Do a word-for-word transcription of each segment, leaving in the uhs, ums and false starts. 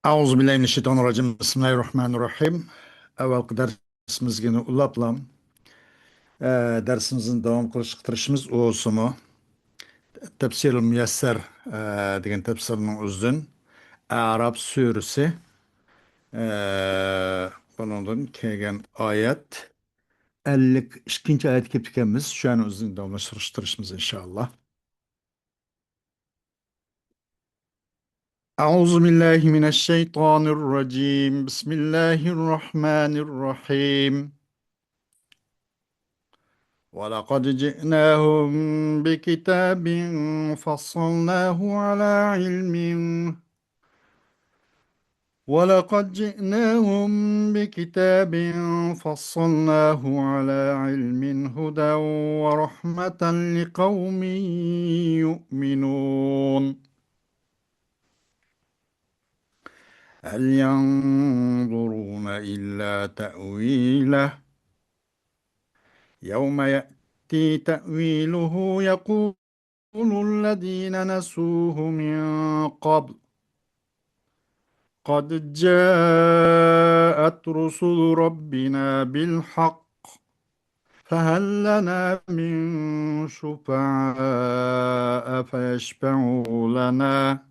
أعوذ بالله من الشيطان الرجيم. بسم الله الرحمن الرحيم. ئەۋۋەلقى دەرسىمىزگە ئۇلاپلا، ئە، دەرسىمىزنى داۋام قىلىشقا تىرىشىمىز. ئۇ بولسىمۇ تەپسىرۇل مۇيەسسەر، ئە، دېگەن تەپسىرنىڭ ئۆزىدىن ئەئراف سۈرىسى، ئە، بۇنىڭدىن كەلگەن ئايەت، ئەللىك ئىككىنچى ئايەتكە كېلىپتىكەنمىز. شۇنى ئۆزىنى داۋاملاشتۇرۇشقا تىرىشىمىز، ئىنشائاللا. أعوذ بالله من الشيطان الرجيم. بسم الله الرحمن الرحيم. ولقد جئناهم بكتاب فصلناه على علم ولقد جئناهم بكتاب فصلناه على علم هدى ورحمة لقوم يؤمنون. هل ينظرون إلا تأويله يوم يأتي تأويله يقول الذين نسوه من قبل قد جاءت رسل ربنا بالحق فهل لنا من شفعاء فيشفعوا لنا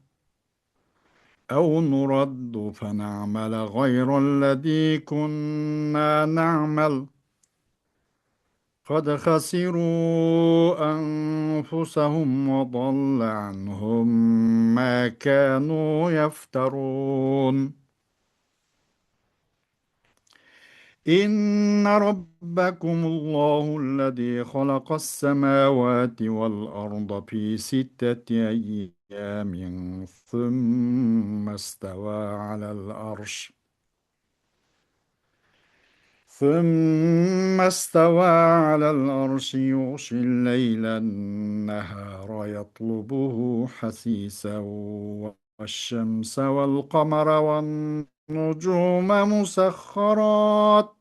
أو نرد فنعمل غير الذي كنا نعمل قد خسروا أنفسهم وضل عنهم ما كانوا يفترون. إن ربكم الله الذي خلق السماوات والأرض في ستة أيام ثم استوى على العرش ثم استوى على العرش يغشي الليل النهار يطلبه حثيثا والشمس والقمر والنجوم مسخرات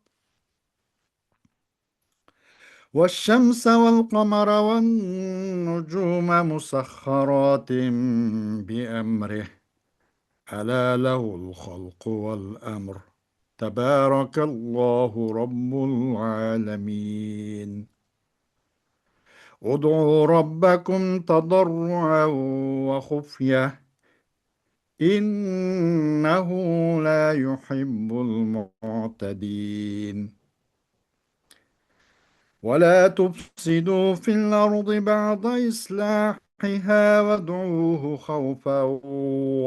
والشمس والقمر والنجوم مسخرات بأمره ألا له الخلق والأمر تبارك الله رب العالمين. ادعوا ربكم تضرعا وخفية إنه لا يحب المعتدين. ولا تفسدوا في الأرض بعد إصلاحها وادعوه خوفا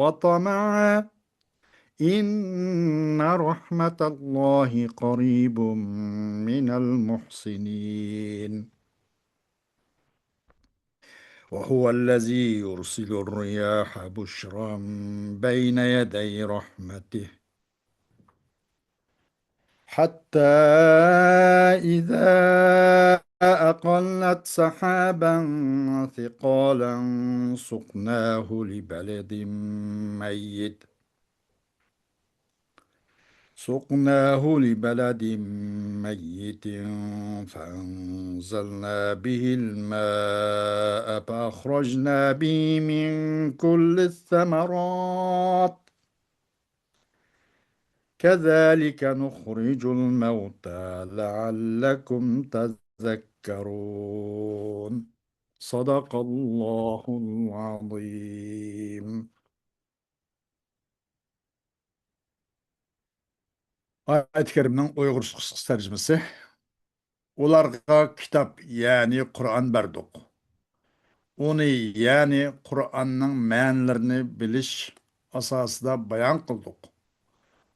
وطمعا إن رحمة الله قريب من المحسنين. وهو الذي يرسل الرياح بشرا بين يدي رحمته حتى إذا أقلت سحابا ثقالا سقناه لبلد ميت سقناه لبلد ميت فأنزلنا به الماء فأخرجنا به من كل الثمرات كذلك نخرج الموتى لعلكم تذكرون. صدق الله العظيم. ئايەت كەرىمنىڭ ئۇيغۇرچە قىسقىچە تەرجىمىسى. ئۇلارغا كىتاب، يەنى قۇرئان بەردۇق. ئۇنى، يەنى قۇرئاننىڭ مەنىلىرىنى بىلىش ئاساسىدا بايان قىلدۇق.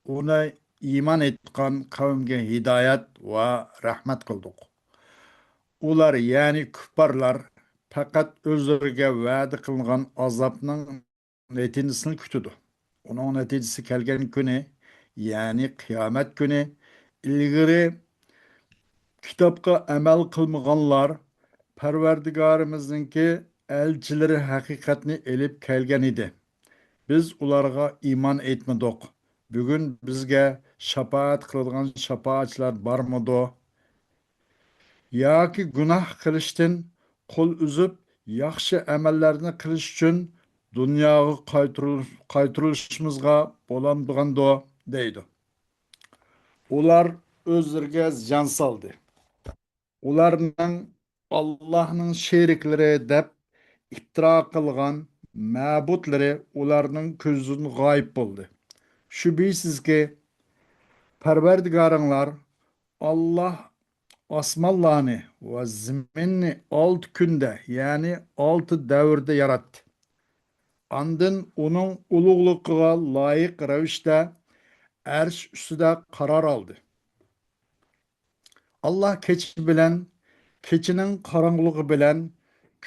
ئۇنى ئىمان ئېيتقان قەۋمگە ھىدايەت ۋە رەھمەت قىلدۇق. ئۇلار، يەنى كۇپپارلار، پەقەت ئۆزلىرىگە ۋەدە قىلىنغان ئازابنىڭ نەتىجىسىنى كۈتىدۇ. ئۇنىڭ نەتىجىسى كەلگەن كۈنى، يەنى قىيامەت كۈنى، ئىلگىرى كىتابقا ئەمەل قىلمىغانلار، پەرۋەردىگارىمىزنىڭكى ئەلچىلىرى ھەقىقەتنى ئېلىپ كەلگەن ئىدى. بىز ئۇلارغا ئىمان ئېيتمىدۇق. بۈگۈن بىزگە شاپائەت قىلىدىغان شاپائەتچىلەر بارمىدۇ؟ ياكى گۇناھ قىلىشتىن قول ئۈزۈپ، ياخشى ئەمەللەرنى قىلىش ئۈچۈن دۇنياغا قايتۇرۇل-، قايتۇرۇلۇشىمىزغا بولامدىغاندۇ؟ دەيدۇ. ئۇلار ئۆزلىرىگە زىيان سالدى. ئۇلارنىڭ ئاللاھنىڭ شېرىكلىرى دەپ ئىپتىرا قىلغان مەبۇدلىرى ئۇلارنىڭ كۆزىدىن غايىب بولدى. شۈبھىسىزكى، پەرۋەردىگارىڭلار ئاللاھ ئاسمانلارنى ۋە زېمىننى ئالتە كۈندە، يەنى ئالتە دەۋردە ياراتتى. ئاندىن ئۇنىڭ ئۇلۇغلۇقىغا لايىق رەۋىشتە ئەرش ئۈستىدە قارار ئالدى. ئاللاھ كېچە بىلەن، كېچىنىڭ قاراڭغۇلۇقى بىلەن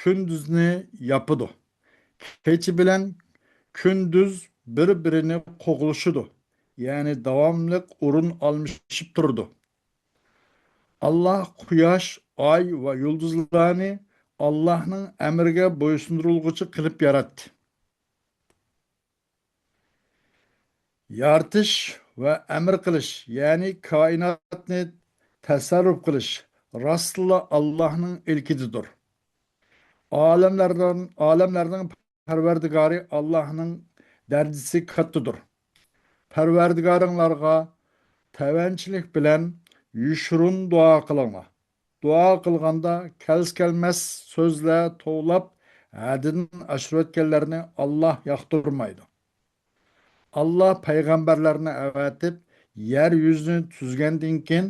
كۈندۈزنى ياپىدۇ. كېچە بىلەن كۈندۈز بىر-بىرىنى قوغلىشىدۇ، يەنى داۋاملىق ئورۇن ئالمىشىپ تۇرىدۇ. ئاللاھ قۇياش، ئاي ۋە يۇلدۇزلارنى ئاللاھنىڭ ئەمرىگە بويسۇندۇرۇلغۇچى قىلىپ ياراتتى. يارىتىش ۋە ئەمر قىلىش، يەنى كائىناتنى تەسەررۇپ قىلىش راستلا ئاللاھنىڭ ئىلكىدىدۇر. ئالەملەرنىڭ، ئالەملەرنىڭ پەرۋەردىگارى ئاللاھنىڭ دەرىجىسى كاتتىدۇر. پەرۋەردىگارىڭلارغا تەۋەنچىلىك بىلەن يوشۇرۇن دۇئا قىلىڭلار. دۇئا قىلغاندا كەلسە-كەلمەس سۆزلەر توۋلاپ، ھەددىدىن ئاشۇرۇۋەتكەنلەرنى ئاللاھ ياقتۇرمايدۇ. ئاللاھ پەيغەمبەرلەرنى ئەۋەتىپ، يەر يۈزىنى تۈزگەندىن كېيىن،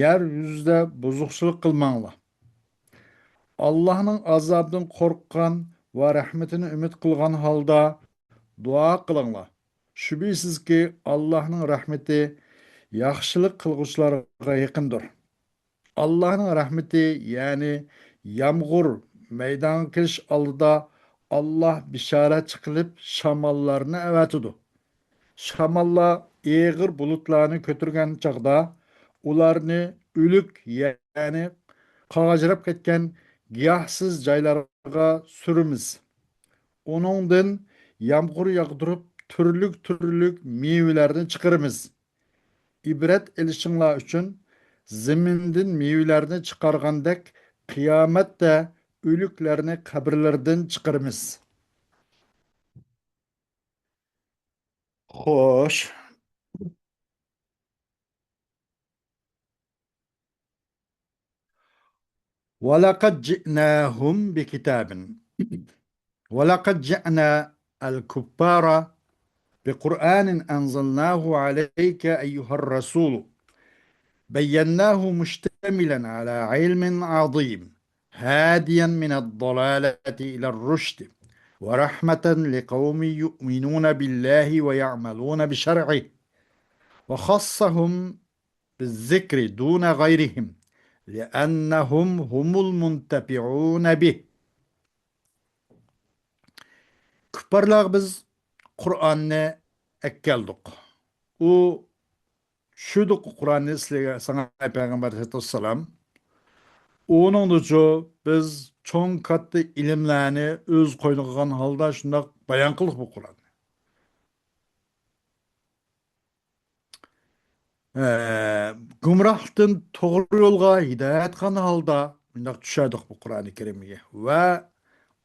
يەر يۈزىدە بۇزۇقچىلىق قىلماڭلار. ئاللاھنىڭ ئازابىدىن قورققان ۋە رەھمىتىنى ئۈمىد قىلغان ھالدا دۇئا قىلىڭلار. شۈبھىسىزكى، ئاللاھنىڭ رەھمىتى ياخشىلىق قىلغۇچىلارغا يېقىندۇر. ئاللاھنىڭ رەھمىتى، يەنى يامغۇر مەيدانغا كېلىش ئالدىدا ئاللاھ بېشارەتچى قىلىپ شاماللارنى ئەۋەتىدۇ. شاماللار ئېغىر بۇلۇتلارنى كۆتۈرگەن چاغدا ئۇلارنى ئۆلۈك، يەنى قاغجىراپ كەتكەن گىياھسىز جايلارغا سۈرىمىز. ئۇنىڭدىن يامغۇر ياغدۇرۇپ، تۈرلۈك-تۈرلۈك مېۋىلەرنى چىقىرىمىز. ئىبرەت ئېلىشىڭلار ئۈچۈن، زېمىندىن مېۋىلەرنى چىقارغاندەك، قىيامەتتە ئۆلۈكلەرنى قەبرىلىرىدىن چىقىرىمىز. خوش. ولقد جئناهم بكتاب. ولقد جئنا الكفار بقرآن أنزلناه عليك أيها الرسول، بيناه مشتملا على علم عظيم، هاديا من الضلالة إلى الرشد، ورحمة لقوم يؤمنون بالله ويعملون بشرعه، وخصهم بالذكر دون غيرهم لأنهم هم المنتفعون به. كۇپپارلارغا بىز قۇرئاننى ئەكەلدۇق. ئۇ چۈشۈردۇق قۇرئاننى سىلەرگە، ساڭا پەيغەمبەر ئەلەيھىسسالام. ئۇنىڭدىچۇ بىز چوڭ كاتتا ئىلىملەرنى ئۆز قوينىغا ئالغان ھالدا شۇنداق بايان قىلدۇق بۇ قۇرئاننى. ئە، گۇمراھلىقتىن توغرا يولغا ھىدايەت قىلغان ھالدا مۇنداق چۈشەردۇق بۇ قۇرئانى كەرىمگە. ۋە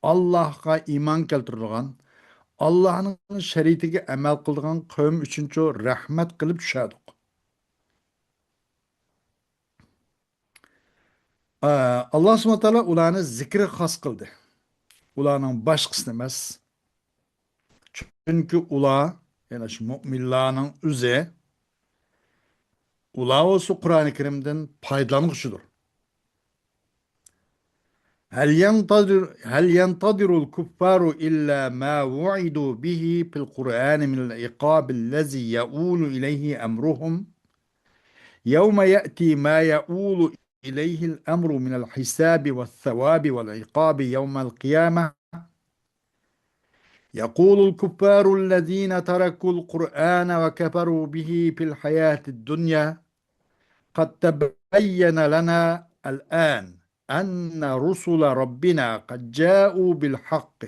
ئاللاھقا ئىمان كەلتۈرىدىغان، ئاللاھنىڭ شەرىئىتىگە ئەمەل قىلىدىغان قەۋم ئۈچۈنچۇ رەھمەت قىلىپ چۈشەردۇق. ئە، ئاللاھ سۇبھانەھۇ ۋە تائالا ئۇلارنى زىكرى خاس قىلدى. ئۇلارنىڭ باشقىسىنى ئەمەس. چۈنكى ئۇلار، يەنى شۇ مۆمىنلەرنىڭ ئۆزى، ئۇلار بولسا قۇرئانى كەرىمدىن پايدىلانغۇچىدۇر. هل ينتظر، هل ينتظر الكفار إلا ما وعدوا به في القرآن من العقاب الذي يؤول إليه أمرهم؟ يوم يأتي ما يؤول إليه الأمر من الحساب والثواب والعقاب يوم القيامة. يقول الكفار الذين تركوا القرآن وكفروا به في الحياة الدنيا قد تبين لنا الآن أن رسل ربنا قد جاءوا بالحق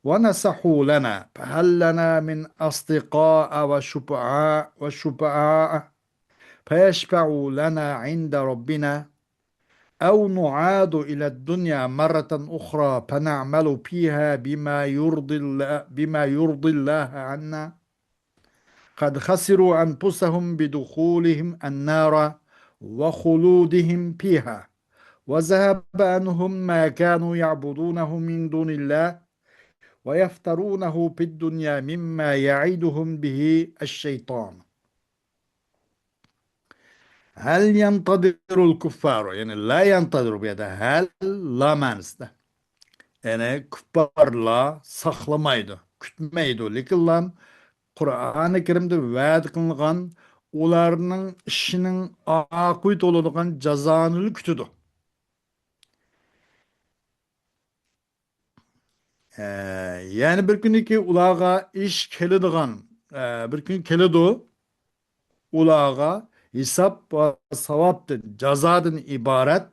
ونصحوا لنا فهل لنا من أصدقاء وشفعاء، وشفعاء فيشفعوا لنا عند ربنا؟ أو نعاد إلى الدنيا مرة أخرى فنعمل فيها بما يرضي الله، بما يرضي الله عنا. قد خسروا أنفسهم بدخولهم النار وخلودهم فيها، وذهب عنهم ما كانوا يعبدونه من دون الله، ويفترونه في الدنيا مما يعدهم به الشيطان. هل ينتظر الكفار، يەنى لا ينتظر بۇ يەردە ھەل لا مەنىسىدە. يەنى كۇپپارلار ساقلىمايدۇ، كۈتمەيدۇ. لېكىنلا قۇرئانى كەرىمدە ۋەدە قىلىنغان ئۇلارنىڭ ئىشىنىڭ ئاقىۋىتى بولىدىغان جازانى كۈتىدۇ. ئە، يەنى بىر كۈنىكى ئۇلارغا ئىش كېلىدىغان، ئە، بىر كۈن كېلىدۇ، ئۇلارغا ھېساب ۋە ساۋابتىن، جازادىن ئىبارەت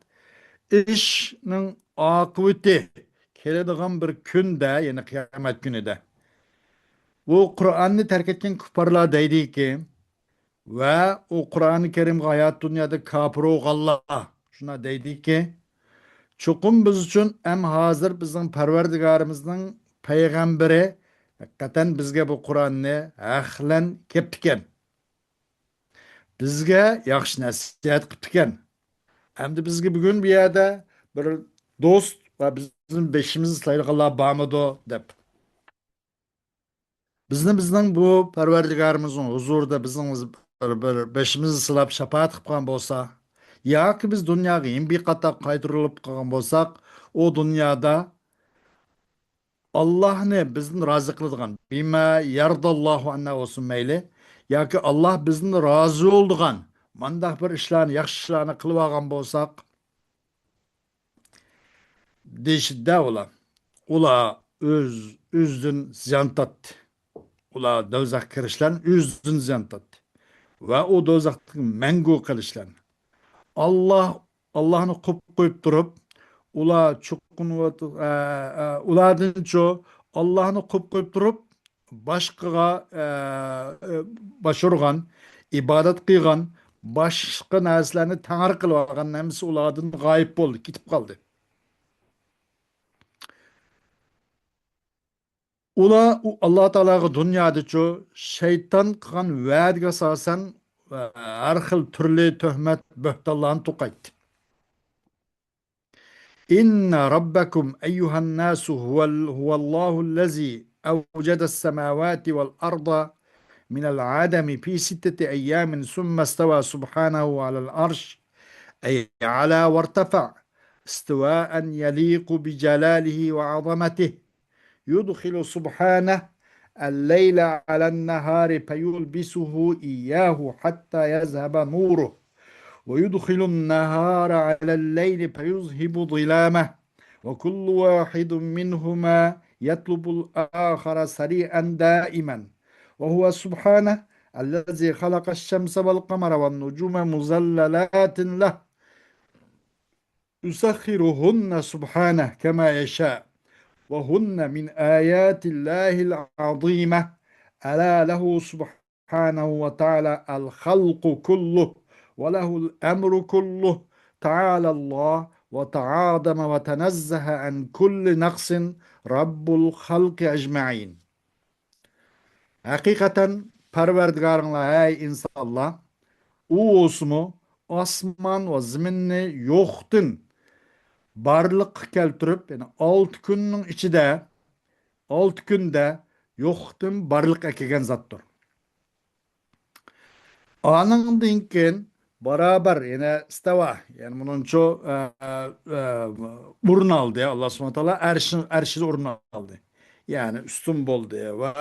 ئىشنىڭ ئاقىۋىتى كېلىدىغان بىر كۈندە، يەنى قىيامەت كۈنىدە. بۇ قۇرئاننى تەرك ئەتكەن كۇپپارلار دەيدىكى، ۋە ئۇ قۇرئانى كەرىمگە ھايات دۇنيادا كاپىر بولغانلار شۇنداق دەيدىكى، چوقۇم بىز ئۈچۈن ھەم ھازىر بىزنىڭ پەرۋەردىگارىمىزنىڭ پەيغەمبىرى ھەقىقەتەن بىزگە بۇ قۇرئاننى ھەقلەن كەپتىكەن. بىزگە ياخشى نەسىھەت قىپتىكەن. ئەمدى بىزگە بۈگۈن بۇ يەردە بىر دوست ۋە بىزنىڭ بېشىمىزنى سىلايدىغانلار بارمىدۇ دەپ. بىزنى بىزنىڭ بۇ پەرۋەردىگارىمىزنىڭ ھۇزۇرىدا بىزنىڭ بىر، بىر بېشىمىزنى سىلاپ شاپائەت قىلىپ قالغان بولسا، ياكى بىز دۇنياغا يېڭى بىر قاتا قايتۇرۇلۇپ قالغان بولساق، ئۇ دۇنيادا ئاللاھنى بىزدىن رازى قىلىدىغان، بىما يەرداللاھۇ ئەننا بولسۇن مەيلى، ياكى ئاللاھ بىزدىن رازى بولىدىغان مانداق بىر ئىشلارنى، ياخشى ئىشلارنى قىلىۋالغان بولساق، دېيىشىدە ئۇلار. ئۇلار ئۆز، ئۆزىدىن زىيان تارتتى. ئۇلار دوزاخقا كىرىشلەرنى ئۆزىدىن زىيان تارتتى. ۋە ئۇ دوزاختىن مەڭگۈ قېلىشلارنى. ئاللاھ، ئاللاھنى قوپ قويۇپ تۇرۇپ، ئۇلار چوقۇنۇۋات-، ئە، ئە، ئۇلاردىنچۇ ئاللاھنى قوپ قويۇپ تۇرۇپ، باشقىغا، ئە، ئە، باش ئۇرغان، ئىبادەت قىلغان، باشقا نەرسىلەرنى تەڭرى قىلىۋالغان ھەممىسى ئۇلاردىن غايىب بولدى، كېتىپ قالدى. ئۇلار ئۇ ئاللا تائالاغا دۇنيادىچۇ شەيتان قىلغان ۋەدىگە ئاساسەن، ئە، ھەر خىل تۈرلۈك تۆھمەت، بۆھتانلارنى توقۇيتتى. إن ربكم أيها الناس هو ال-، هو الله الذي أوجد السماوات والأرض من العدم في ستة أيام ثم استوى سبحانه على العرش، أي علا وارتفع استواء يليق بجلاله وعظمته. يدخل سبحانه الليل على النهار فيلبسه إياه حتى يذهب نوره، ويدخل النهار على الليل فيذهب ظلامه، وكل واحد منهما يطلب الآخر سريعا دائما، وهو سبحانه الذي خلق الشمس والقمر والنجوم مذللات له، يسخرهن سبحانه كما يشاء، وهن من آيات الله العظيمة، ألا له سبحانه وتعالى الخلق كله، وله الأمر كله، تعالى الله وتعاظم وتنزه عن كل نقص، رب الخلق أجمعين. ھەقىقەتەن پەرۋەردىگارىڭلار، ھەي ئىنسانلار، ئۇ بولسىمۇ ئاسمان ۋە زېمىننى يوقتىن بارلىققا كەلتۈرۈپ، يەنى ئالتە كۈننىڭ ئىچىدە، ئالتە كۈندە يوقتىن بارلىققا ئەكەلگەن زاتتۇر. ئانىڭدىن كېيىن بارابەر يەنە ئىستەۋا، يەنى بۇنىڭچۇ، ئە، ئە، ئورۇن ئالدى. ئاللا سۇبھانەھۇ ۋە تائالا ئەرشى، ئەرشىدە ئورۇن ئالدى. يەنى ئۈستۈن بولدى ۋە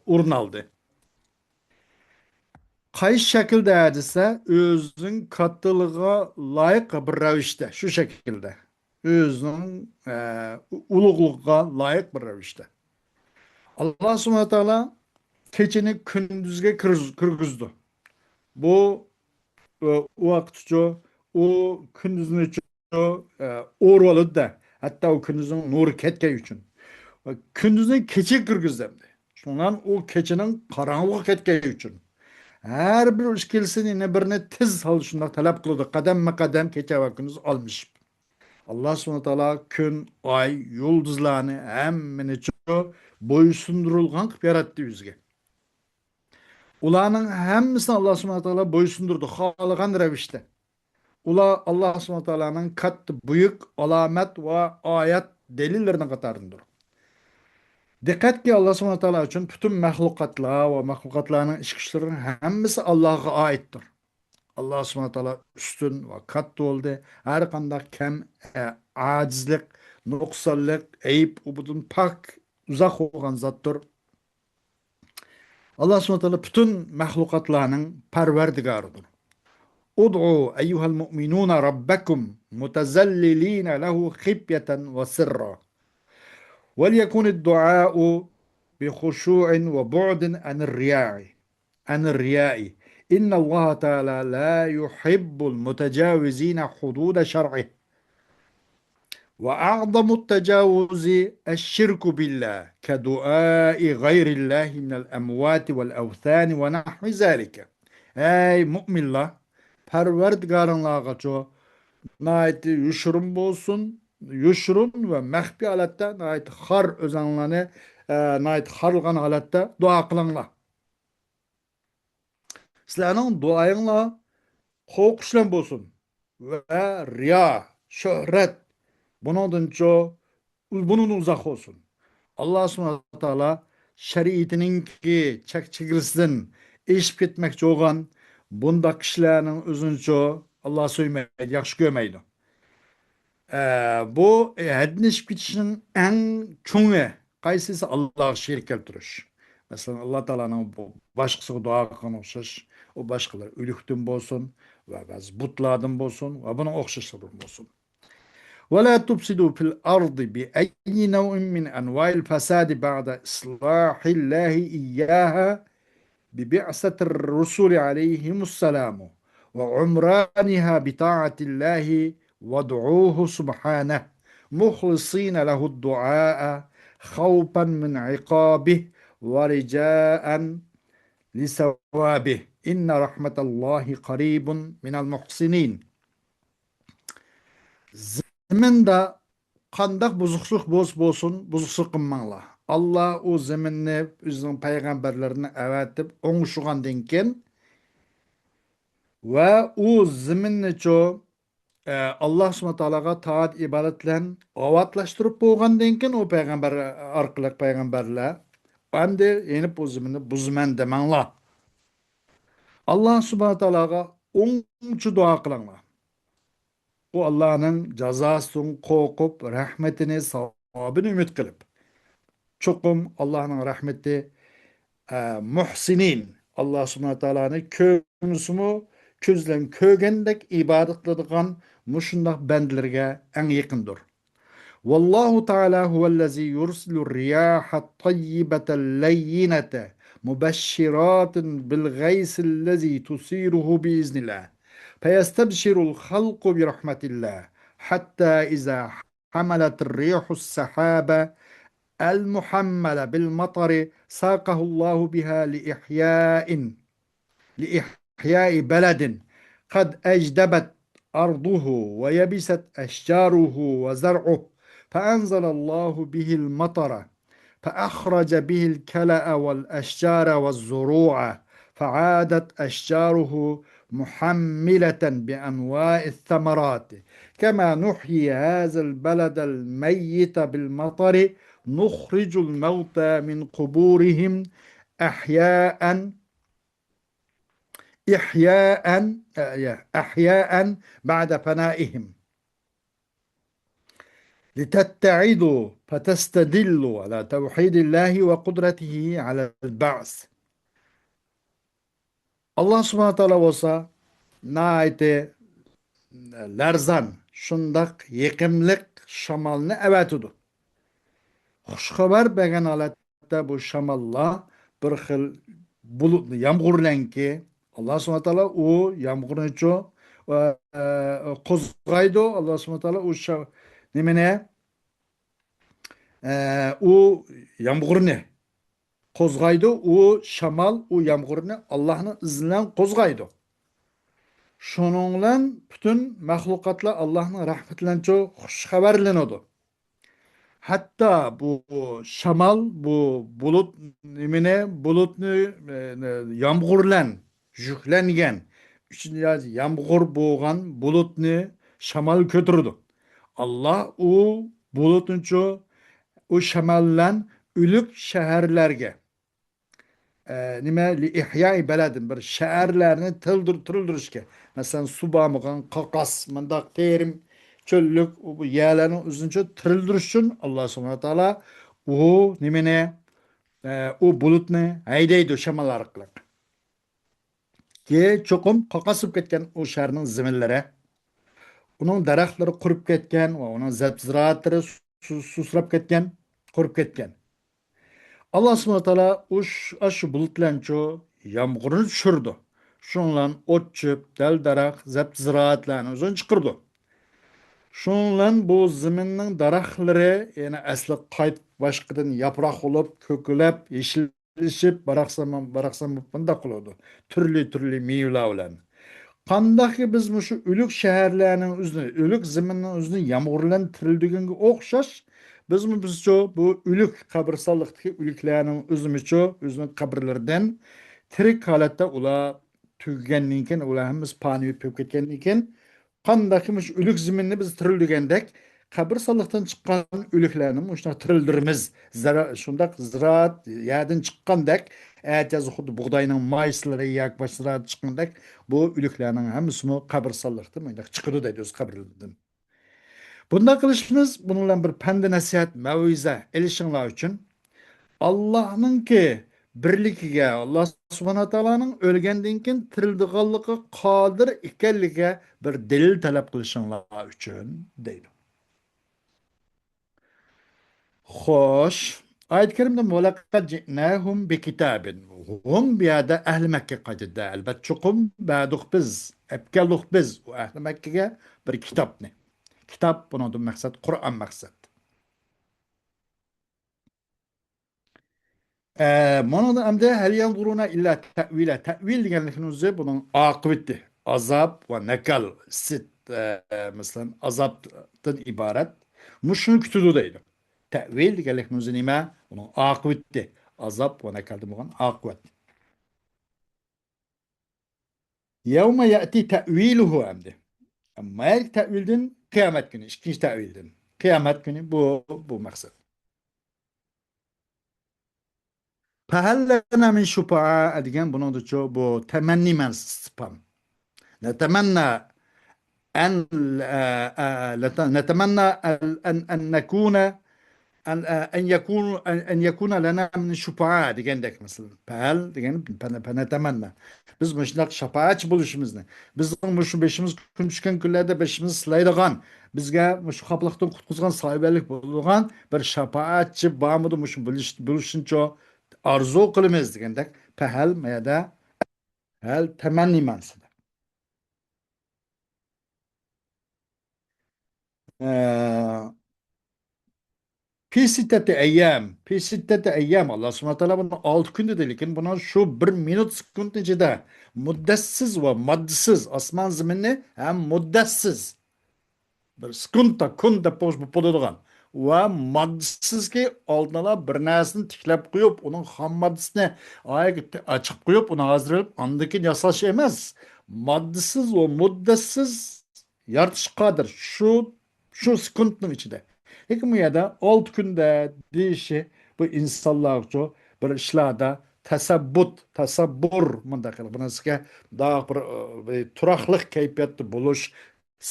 ئورۇن ئالدى. قايسى شەكىلدە دېسە، ئۆزىنىڭ كاتتىلىقىغا لايىق بىر رەۋىشتە، شۇ شەكىلدە. ئۆزىنىڭ، ئە، ئۇلۇغلۇقىغا لايىق بىر رەۋىشتە. ئاللا سۇبھانەھۇ ۋە تائالا كېچىنى كۈندۈزگە كىرگۈز-، كىرگۈزدى. بۇ، ئۇ، ئۇ ۋاقىتچۇ، ئۇ كۈندۈزنىچۇ، ئە، ئورۇۋالىدۇ-دە. ھەتتا ئۇ كۈندۈزنىڭ نۇرى كەتكەن ئۈچۈن. كۈندۈزنى كېچىگە كىرگۈزدى ئەمدى. شۇنىڭ ئۇ كېچىنىڭ قاراڭغۇلۇقى كەتكەن ئۈچۈن. ھەر بىر ئىككىلىسى يەنە بىرنى تېز ھالدا شۇنداق تەلەپ قىلىدۇ. قەدەممۇ قەدەم كېچە ۋە كۈندۈز ئالمىشىپ. ئاللا سۇبھانەھۇ ۋە تائالا كۈن، ئاي، يۇلدۇزلارنى ھەممىنىچۇ بويسۇندۇرۇلغان قىلىپ ياراتتى ئۆزىگە. ئۇلارنىڭ ھەممىسىنى ئاللا سۇبھانەھۇ ۋە تائالا بويسۇندۇردى خالىغان رەۋىشتە. ئۇلار ئاللا سۇبھانەھۇ ۋە تائالانىڭ كاتتا بۈيۈك ئالامەت ۋە ئايەت دەلىللىرىنىڭ قاتارىدىندۇر. دىققەتكى، ئاللا سۇبھانەھۇ ۋە تائالا ئۈچۈن پۈتۈن مەخلۇقاتلار ۋە مەخلۇقاتلارنىڭ ئىچ كۈچلىرىنىڭ ھەممىسى ئاللاغا ئائىتتۇر. ئاللا سۇبھانەھۇ ۋە تائالا ئۈستۈن ۋە كاتتا بولدى. ھەر قانداق كەم، ئە، ئاجىزلىق، نۇقسانلىق، ئەيىب، ئۇ بۇدىن پاك، ئۇزاق بولغان زاتتۇر. ئاللا سۇبھانەھۇ ۋە تائالا پۈتۈن مەخلۇقاتلارنىڭ پەرۋەردىگارىدۇر. ادعوا أيها المؤمنون ربكم متذللين له خفية وسرا وليكن الدعاء بخشوع وبعد عن الرياء، عن الرياء. إن الله تعالى لا يحب المتجاوزين حدود شرعه. وأعظم التجاوز الشرك بالله كدعاء غير الله من الأموات والأوثان ونحو ذلك. ئەي مۇئمىنلار، پەرۋەردىگارىڭلارغىچۇ ناھايىتى يوشۇرۇن بولسۇن، يوشۇرۇن ۋە مەخپىي ھالەتتە ناھايىتى خار ئۆزەڭلارنى، ئە، ناھايىتى خارلىغان ھالەتتە دۇئا قىلىڭلار. سىلەرنىڭ دۇئايىڭلار قورقۇش بىلەن بولسۇن ۋە رىيا، شۆھرەت، بۇنىڭدىنچۇ، بۇنىڭدىن ئۇزاق بولسۇن. ئاللا سۇبھانەھۇ ۋە تائالا شەرىئىتىنىڭكى چەك چېگرىسىدىن ئېشىپ كەتمەكچى بولغان بۇنداق كىشىلەرنىڭ ئۆزىنىچۇ ئاللا سۆيمەيدۇ، ياخشى كۆرمەيدۇ. ئە، بۇ، ئە، ھەددىن ئېشىپ كېتىشنىڭ ئەڭ چوڭى قايسىسى؟ ئاللاغا شېرىك كەلتۈرۈش. مەسىلەن، ئاللا تائالانىڭ بۇ باشقىسىغا دۇئا قىلغان ئوخشاش، ئۇ باشقىلار ئۆلۈكتىن بولسۇن ۋە بەزى بۇتلاردىن بولسۇن ۋە بۇنىڭ ئوخشاشلىرىدىن بولسۇن. ولا تفسدوا في الأرض بأي نوع من أنواع الفساد بعد إصلاح الله إياها ببعثة الرسل عليهم السلام وعمرانها بطاعة الله وادعوه سبحانه مخلصين له الدعاء خوفا من عقابه ورجاء لثوابه إن رحمة الله قريب من المحسنين. زېمىندا قانداق بۇزۇقلۇق بولسا بولسۇن، بۇزۇقلۇق قىلماڭلار. ئاللا ئۇ زېمىننى ئۆزىنىڭ پەيغەمبەرلىرىنى ئەۋەتىپ ئوڭشىغاندىن كېيىن ۋە ئۇ زېمىننىچۇ، ئە، ئاللا سۇبھانەھۇ تائالاغا تائەت ئىبادەت بىلەن ئاۋاتلاشتۇرۇپ بولغاندىن كېيىن، ئۇ پەيغەمبەر ئارقىلىق پەيغەمبەرلەر، ئەمدى يېنىپ ئۇ زېمىننى بۇزىمەن دېمەڭلار. ئاللا سۇبھانەھۇ تائالاغا ئوڭچە دۇئا قىلىڭلار. ئۇ ئاللانىڭ جازاسىدىن قورقۇپ، رەھمىتىنى، ساۋابىنى ئۈمىد قىلىپ. چوقۇم ئاللانىڭ رەھمىتى، ئە، مۇھسىنىن، ئاللا سۇبھانەھۇ تائالانى كۆرمىسىمۇ، كۆز بىلەن كۆرگەندەك ئىبادەت قىلىدىغان مۇشۇنداق بەندىلىرىگە ئەڭ يېقىندۇر. والله تعالى هو الذي يرسل الرياح الطيبة اللينة مبشرات بالغيث الذي تصيره بإذن الله فيستبشر الخلق برحمة الله حتى إذا حملت الريح السحاب المحمل بالمطر ساقه الله بها لإحياء لإحياء بلد قد أجدبت أرضه ويبست أشجاره وزرعه فأنزل الله به المطر فأخرج به الكلأ والأشجار والزروع فعادت أشجاره محملة بأنواع الثمرات كما نحيي هذا البلد الميت بالمطر نخرج الموتى من قبورهم أحياء إحياء، أحياء بعد فنائهم لتتعظوا فتستدلوا على توحيد الله وقدرته على البعث. ئاللا سۇبھانەھۇ تائالا بولسا ناھايىتى لەرزان، شۇنداق يېقىملىق شامالنى ئەۋەتىدۇ. خۇش خەۋەر بەرگەن ھالەتتە بۇ شاماللار بىر خىل بۇلۇت، يامغۇرلەنكى. ئاللا سۇبھانەھۇ تائالا ئۇ يامغۇرنىچۇ، ئە، ئە، قوزغايدۇ. ئاللا سۇبھانەھۇ تائالا ئۇ شا-، نېمىنى، ئە، ئۇ يامغۇرنى قوزغايدۇ. ئۇ شامال، ئۇ يامغۇرنى ئاللانىڭ ئىزنى بىلەن قوزغايدۇ. شۇنىڭ بىلەن پۈتۈن مەخلۇقاتلار ئاللاھنىڭ رەھمىتى بىلەنچۇ خۇش خەۋەرلىنىدۇ. ھەتتا بۇ شامال، بۇ بۇلۇت نېمىنى، بۇلۇتنى، ئە، يامغۇر بىلەن يۈكلەنگەن، ئۈچىنچى يامغۇر بولغان بۇلۇتنى شامال كۆتۈرىدۇ. ئاللا ئۇ بۇلۇتنىچۇ، ئۇ شامال بىلەن ئۆلۈك شەھەرلەرگە، ئە، نېمە، لىئىھيائى بەلەدىن، بىر شەھەرلەرنى تىلدۇر-، تىرىلدۈرۈشكە. مەسىلەن، سۇ بارمىغان، قاقاس، مۇنداق تېرىم، چۆللۈك، ئۇ، بۇ يەرلەرنىڭ ئۆزىنىچۇ تىرىلدۈرۈش ئۈچۈن ئاللا سۇبھانەھۇ ۋە تائالا ئۇ نېمىنى، ئە، ئۇ بۇلۇتنى ھەيدەيدۇ شامال ئارقىلىق. كېيىن چوقۇم قاقاس بولۇپ كەتكەن ئۇ شەھەرنىڭ زېمىنلىرى، ئۇنىڭ دەرەخلىرى قۇرۇپ كەتكەن ۋە ئۇنىڭ زەپزىرائەتلىرى سۇ-، سۇسىراپ كەتكەن، قۇرۇپ كەتكەن. ئاللا سۇبھانەھۇ ۋە تائالا ئۇش-، ئاشۇ بۇلۇت بىلەنچۇ يامغۇرنى چۈشۈرىدۇ. شۇنىڭ بىلەن ئوت-چۆپ، دەل-دەرەخ، زەپزىرائەتلەرنى ئۆزىنى چىقىرىدۇ. شۇنىڭ بىلەن بۇ زېمىننىڭ دەرەخلىرى يەنە ئەسلىگە قايتىپ، باشقىدىن ياپراق بولۇپ، كۆكلەپ، يېشىللىشىپ، باراقسان، باراقسان بولۇپ مۇنداق قىلىدۇ. تۈرلۈك-تۈرلۈك مېۋىلەر بىلەن. قانداقكى بىز مۇشۇ ئۆلۈك شەھەرلەرنىڭ ئۆزىنى، ئۆلۈك زېمىننىڭ ئۆزىنى يامغۇر بىلەن تىرىلدۈرگەنگە ئوخشاش، بىزمۇ بىزچۇ بۇ ئۆلۈك، قەبرىستانلىقتىكى ئۆلۈكلەرنىڭ ئۆزىمىچۇ ئۆزىنىڭ قەبرىلىرىدىن تىرىك ھالەتتە ئۇلار تۈگىگەندىن كېيىن، ئۇلار ھەممىسى پانىي بولۇپ كەتكەندىن كېيىن، قانداقكى مۇشۇ ئۆلۈك زېمىننى بىز تىرىلدۈرگەندەك، قەبرىستانلىقتىن چىققان ئۆلۈكلەرنى مۇشۇنداق تىرىلدۈرىمىز. زىرا-، شۇنداق زىرائەت يەردىن چىققاندەك، ئەتىيازدا خۇددى بۇغداينىڭ مايسىلىرى ياكى باشقا زىرائەت چىققاندەك، بۇ ئۆلۈكلەرنىڭ ھەممىسىمۇ قەبرىستانلىقتىن مۇنداق چىقىدۇ دەيدۇ ئۆز قەبرىلىرىدىن. بۇنداق قىلىشىمىز بۇنىڭ بىلەن بىر پەندى نەسىھەت، مەۋئىزە ئېلىشىڭلار ئۈچۈن. ئاللاھنىڭكى بىرلىكىگە، ئاللا سۇبھانەھۇ ۋە تائالانىڭ ئۆلگەندىن كېيىن تىرىلدىغانلىقىغا قادىر ئىكەنلىكىگە بىر دەلىل تەلەپ قىلىشىڭلار ئۈچۈن دەيدۇ. خوش. ئايەت كەرىمدە «ولقد جئناهم بكتاب». ھۇم بۇ يەردە ئەھلى مەككىگە قايتىدۇ. ئەلبەتتە، چوقۇم بەردۇق بىز، ئەپكەلدۇق بىز ئۇ ئەھلى مەككىگە بىر كىتابنى. كىتاب بۇنىڭدىن مەقسەت قۇرئان مەقسەت. ئە، مانا ئەمدى «ھەل يەنزۇرۇنە ئىللا تەئۋىلە». تەئۋىل دېگەنلىكنىڭ ئۆزى بۇنىڭ ئاقىۋىتى. ئازاب ۋە نەكال، سىت، ئە، مەسىلەن، ئازابتىن ئىبارەت. مۇشۇنى كۈتىدۇ دەيدۇ. تەئۋىل دېگەنلىكنىڭ ئۆزى نېمە؟ ئۇنىڭ ئاقىۋىتى. ئازاب ۋە نەكالدىن بولغان ئاقىۋەت. يەۋمە يەئتى تەئۋىلۇھۇ ئەمدى. مايەلىك تەئۋىلدىن قىيامەت كۈنى، ئىككىنچى تەئۋىلدىن. قىيامەت كۈنى بۇ، بۇ مەقسەت. فەھەل لەنا مىن شۇپەئا دېگەن بۇنىڭدىچۇ بۇ تەمەننى مەنىسى ئىستىپھام. نەتەمەننا ئەن، ئە، ئە، لەتە-، نەتەمەننا ئەن، ئەن، ئەن نەكۇنە، ئەن، ئە، ئەن يەكۇن-، ئەن، ئەن يەكۇنە لەنا مىن شۇپەئا دېگەندەك مەسىلەن. پەھەل دېگەن پەنە-، پەنەتەمەننا. بىز مۇشۇنداق شاپائەتچى بولۇشىمىزنى، بىزنىڭ مۇشۇ بېشىمىز كۈن چۈشكەن كۈنلەردە بېشىمىزنى سىلايدىغان، بىزگە مۇشۇ خاپىلىقتىن قۇتقۇزغان ساھىبەنلىك بولىدىغان بىر شاپائەتچى بارمىدۇ؟ مۇشۇ بولۇش-، بولۇشىنىچۇ ئارزۇ قىلىمىز دېگەندەك. پەھەل مەيەدە ھەل تەمەننى مەنىسىدە. ئە، في ستة أيام، في ستة أيام، ئاللا سۇبھانەھۇ ۋە تائالا بۇنى ئالتە كۈن دېدى، لېكىن بۇنىڭ شۇ بىر مىنۇت سېكۇنتنىڭ ئىچىدە مۇددەتسىز ۋە ماددىسىز، ئاسمان زېمىننى ھەم مۇددەتسىز، بىر سېكۇنتتا كۇن دەپ بولۇش بولۇپ بولىدىغان ۋە ماددىسىزكى، ئالدىنلا بىر نەرسىنى تىكلەپ قويۇپ، ئۇنىڭ خام ماددىسىنى ئايىغى چىقىپ قويۇپ، ئۇنى ھازىرلاپ، ئاندىن كېيىن ياساش ئەمەس. ماددىسىز ۋە مۇددەتسىز يارىتىشقا قادىر شۇ، شۇ سېكۇنتنىڭ ئىچىدە. لېكىن بۇ يەردە ئالتە كۈندە دېيىشى بۇ ئىنسانلارغىچۇ بىر ئىشلاردا تەسەببۇت، تەسەببۇر، مۇنداق قىلىپ بۇ نەرسىگە داق بىر، ئى، بىر تۇراقلىق كەيپىياتتا بولۇش،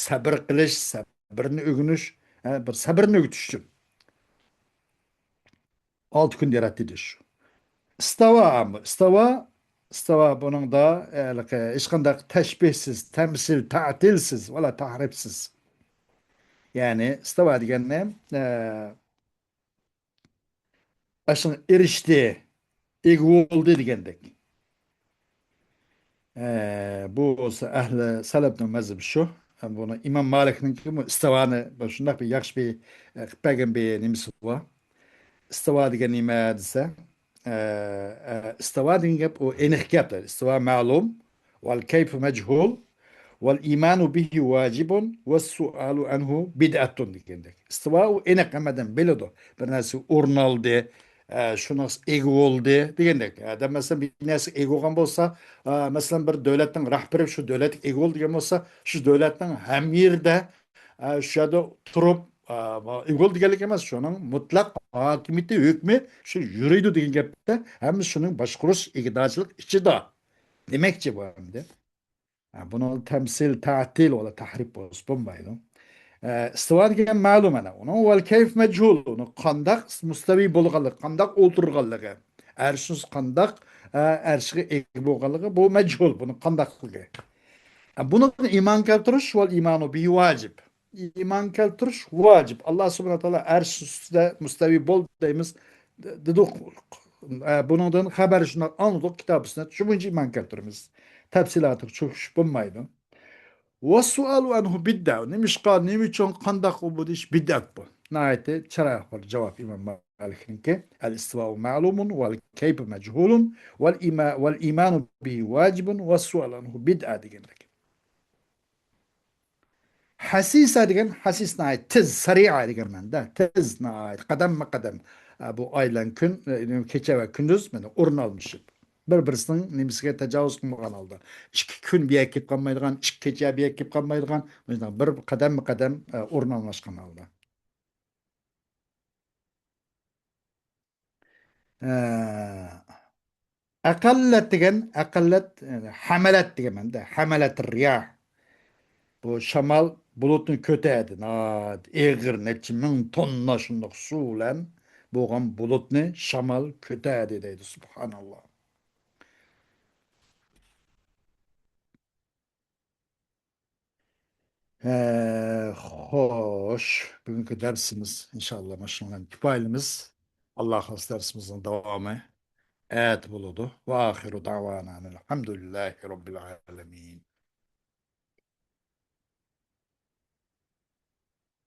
سەبىر قىلىش، سەبىرنى ئۆگىنىش، ھە، بىر سەبىرنى ئۆگىتىش ئۈچۈن. ئالتە كۈندە ياراتتى دېيىش. ئىستاۋا، ئىستاۋا، ئىستاۋا بۇنىڭدا، ھېلىقى ھېچقانداق تەشبىھسىز، تەمسىل، تەتىلسىز، ۋەلا تەھرىپسىز. يەنى ئىستاۋا دېگەننى، ئە، ئاشۇنىڭ ئېرىشتى، ئىگە بولدى دېگەندەك. ئە، بۇ بولسا ئەھلى سەلەپنىڭ مەزھىپى شۇ. بۇنى ئىمام مالىكنىڭكىمۇ ئىستىۋانى بىر شۇنداق بىر ياخشى بىر، ئە، قىلىپ بەرگەن بىر نېمىسى بار. ئىستىۋا دېگەن نېمە دېسە، ئە، ئە، ئىستىۋا دېگەن گەپ ئۇ ئېنىق گەپ. ئىستىۋا مەلۇم، ۋەل كەيفۇ مەجھۇل. ۋەل ئىمانۇ بىھى ۋاجىبۇن ۋەسسۇئالۇ ئەنھۇ بىدئەتۇن دېگەندەك. ئىستىۋا ئۇ ئېنىق ھەممەدىن بىلىدۇ. بىر نەرسە ئورۇن ئالدى، ئە، شۇنىڭ ئىگە بولدى دېگەندەك. ئادەم مەسىلەن بىر نەرسىگە ئىگە بولغان بولسا، ئە، مەسىلەن بىر دۆلەتنىڭ رەھبىرى شۇ دۆلەتكە ئىگە بولدى دېگەن بولسا، شۇ دۆلەتنىڭ ھەممە يېرىدە، ئە، شۇ يەردە تۇرۇپ، ئە، ئىگە بولدى دېگەنلىك ئەمەس، شۇنىڭ مۇتلەق ھاكىمىيىتى، ھۆكمى شۇ يۈرىدۇ دېگەن گەپتە، ھەممە شۇنىڭ باشقۇرۇش ئىگىدارچىلىق ئىچىدا دېمەكچى بۇ ئەمدى. ھە، بۇنىڭ تەمسىل، تەتىل ۋە تەھرىپ بولسا بولمايدۇ. ئە، ئىستىۋا دېگەن مەلۇم ئەنە. ئۇنىڭ ۋەل كەيف مەجھۇل. ئۇنىڭ قانداق مۇستەۋى بولغانلىقى، قانداق ئولتۇرغانلىقى، ئەرشىنىڭ قانداق، ئە، ئەرشىگە ئىگە بولغانلىقى، بۇ مەجھۇل، بۇنىڭ قانداقلىقى. ئە، بۇنىڭغا ئىمان كەلتۈرۈش ۋەل ئىمانۇ بىھى ۋاجىب. ئىمان كەلتۈرۈش ۋاجىپ. ئاللا سۇبھانەھۇ ۋە تائالا ئەرش ئۈستىدە مۇستەۋى بول دەيمىز، دېدۇق. ئە، بۇنىڭدىن خەۋەر شۇنداق ئاڭلىدۇق، كىتاب سۈننەت. شۇ بويىچە ئىمان كەلتۈرىمىز. تەپسىلاتىغا چۆكۈشۈپ بولمايدۇ. ۋەسسۇئالۇ ئەنھۇ بىدئە. نېمىشقا، نېمە ئۈچۈن، قانداق ئۇ بۇ دېيىش بىدئەت بۇ. ناھايىتى چىرايلىق بىر جاۋاب ئىمام مالىكنىڭكى. ئەل ئىستىۋاءۇ مەلۇمۇن ۋەل كەيپۇ مەجھۇلۇن ۋەل ئىما-، ۋەل ئىمانۇ بىھى ۋاجىبۇن ۋەسسۇئالۇ ئەنھۇ بىدئە دېگەندەك. ھەسىسە دېگەن، ھەسىس ناھايىتى تېز، سەرىئە دېگەن مەنىدە. تېز، ناھايىتى قەدەممۇ قەدەم. ئە، بۇ ئايلان كۈن، ئە، كېچە ۋە كۈندۈز مانا ئورۇن ئالمىشىپ، بىر-بىرسىنىڭ نېمىسىگە تاجاۋۇز قىلمىغان ھالدا. ئىككى كۈن بىر يەرگە كېلىپ قالمايدىغان، ئىككى كېچە بىر يەرگە كېلىپ قالمايدىغان، مۇشۇنداق بىر قەدەممۇ قەدەم، ئە، ئورۇن ئالماشقان ھالدا. ئە، ئەقەللەت دېگەن، ئەقەللەت، يەنى ھەمەلەت دېگەن مەنىدە. ھەمەلەت رىياھ. بۇ شامال بۇلۇتنى كۆتەردى. ناھايىتى ئېغىر، نەچچە مىڭ توننا شۇنداق سۇ بىلەن بولغان بۇلۇتنى شامال كۆتەردى دەيدۇ. سۇبھاناللا. ھە، خوش، بۈگۈنكى دەرسىمىز ئىنشاللا مۇشۇنىڭ بىلەن كۇپايىلىمىز. ئاللا خالىسا دەرسىمىزنىڭ داۋامى ئەتە بولىدۇ. ۋە ئاخىرۇ دەۋانا ئەنىل ھەمدۇلىللاھى رەببىل ئالەمىن.